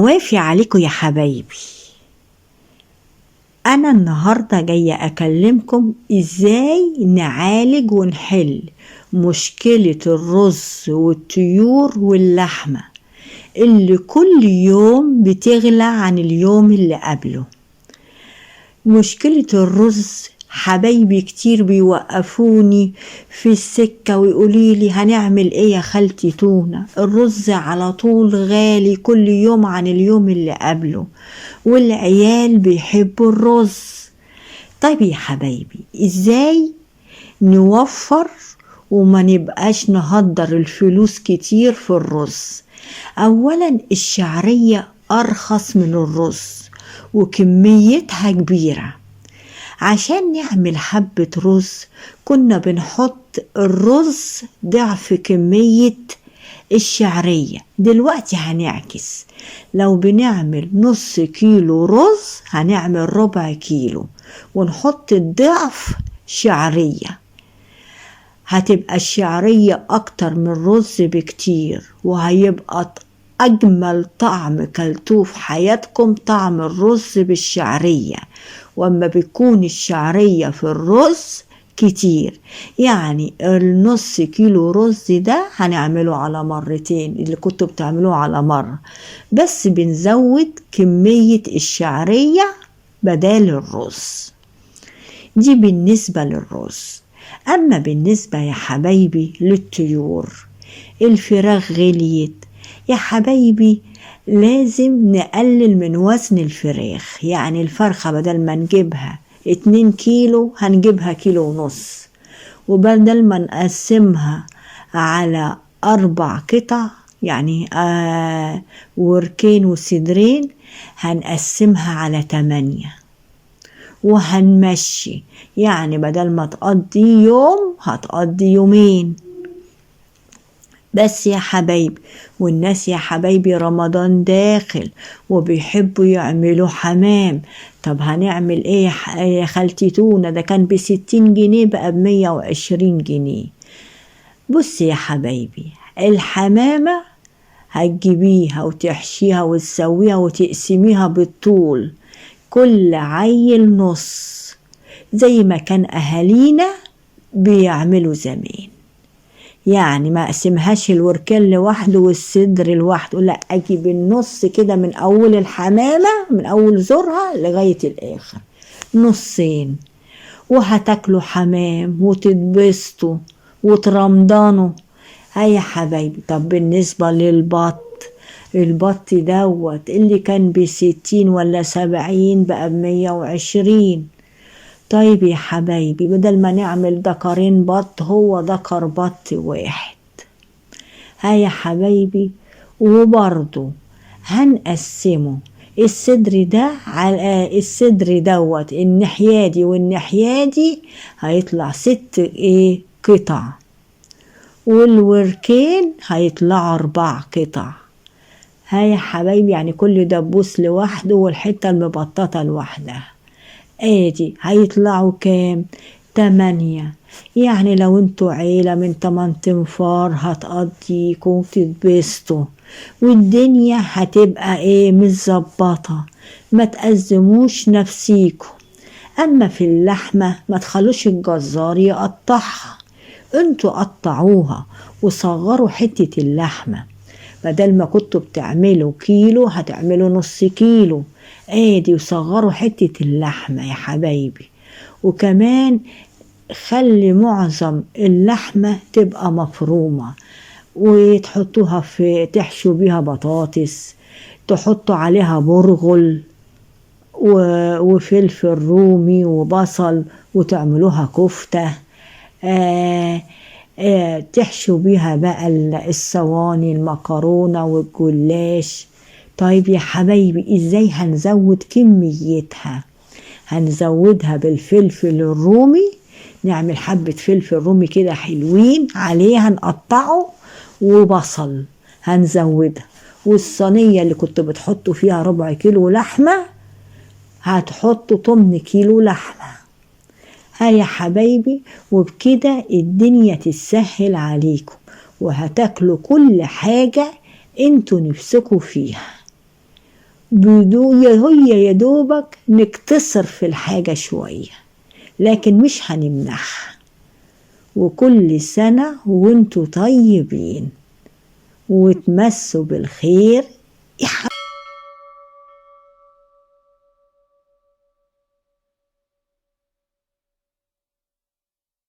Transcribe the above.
عوافي عليكم يا حبايبي. انا النهاردة جاية اكلمكم ازاي نعالج ونحل مشكلة الرز والطيور واللحمة اللي كل يوم بتغلى عن اليوم اللي قبله. مشكلة الرز حبايبي كتير بيوقفوني في السكة ويقولي لي هنعمل ايه يا خالتي تونة، الرز على طول غالي كل يوم عن اليوم اللي قبله، والعيال بيحبوا الرز. طيب يا حبايبي ازاي نوفر وما نبقاش نهدر الفلوس كتير في الرز؟ اولا الشعرية ارخص من الرز وكميتها كبيرة. عشان نعمل حبة رز كنا بنحط الرز ضعف كمية الشعرية، دلوقتي هنعكس، لو بنعمل نص كيلو رز هنعمل ربع كيلو ونحط الضعف شعرية، هتبقى الشعرية أكتر من الرز بكتير، وهيبقى أجمل طعم كلتوه في حياتكم طعم الرز بالشعرية. وأما بيكون الشعرية في الرز كتير، يعني النص كيلو رز ده هنعمله على مرتين اللي كنتوا بتعملوه على مرة، بس بنزود كمية الشعرية بدال الرز. دي بالنسبة للرز. أما بالنسبة يا حبايبي للطيور، الفراخ غليت يا حبايبي، لازم نقلل من وزن الفراخ. يعني الفرخة بدل ما نجيبها 2 كيلو هنجيبها 1.5 كيلو، وبدل ما نقسمها على 4 قطع يعني وركين وصدرين هنقسمها على 8 وهنمشي. يعني بدل ما تقضي يوم هتقضي يومين بس يا حبايبي. والناس يا حبايبي رمضان داخل وبيحبوا يعملوا حمام. طب هنعمل ايه يا خالتي تونة؟ ده كان ب60 جنيه بقى ب120 جنيه. بصي يا حبايبي، الحمامة هتجيبيها وتحشيها وتسويها وتقسميها بالطول، كل عيل نص، زي ما كان أهالينا بيعملوا زمان. يعني ما اقسمهاش الوركين لوحده والصدر لوحده، لا اجيب النص كده من اول الحمامة من اول زورها لغاية الاخر، نصين، وهتاكلوا حمام وتتبسطوا وترمضانوا. هيا يا حبايبي. طب بالنسبة للبط، البط دوت اللي كان ب60 ولا 70 بقى ب120. طيب يا حبايبي بدل ما نعمل دكرين بط هو دكر بط واحد. ها يا حبايبي. وبرضو هنقسمه الصدر ده على الصدر دوت الناحية دي والناحية دي هيطلع 6 قطع، والوركين هيطلعوا 4 قطع. ها يا حبايبي، يعني كل دبوس لوحده والحتة المبططة لوحدها. ادي هيطلعوا كام؟ 8. يعني لو انتوا عيلة من 8 تنفار هتقضيكوا وتتبسطوا والدنيا هتبقى متظبطة. ما تأزموش نفسيكوا. اما في اللحمة ما تخلوش الجزار يقطعها، انتوا قطعوها وصغروا حتة اللحمة. بدل ما كنتوا بتعملوا كيلو هتعملوا نص كيلو. ادي وصغروا حتة اللحمة يا حبايبي. وكمان خلي معظم اللحمة تبقى مفرومة وتحطوها في، تحشوا بيها بطاطس، تحطوا عليها برغل وفلفل رومي وبصل وتعملوها كفتة. تحشوا بيها بقى الصواني المكرونة والجلاش. طيب يا حبايبي ازاي هنزود كميتها؟ هنزودها بالفلفل الرومي، نعمل حبة فلفل رومي كده حلوين عليها نقطعه، وبصل هنزودها. والصينية اللي كنت بتحطوا فيها ربع كيلو لحمة هتحطوا 8 كيلو لحمة. ها يا حبايبي. وبكده الدنيا تتسهل عليكم وهتاكلوا كل حاجة انتوا نفسكوا فيها. بدون هي يا دوبك نقتصر في الحاجة شوية، لكن مش هنمنعها. وكل سنة وانتوا طيبين وتمسوا بالخير يا حبيبي.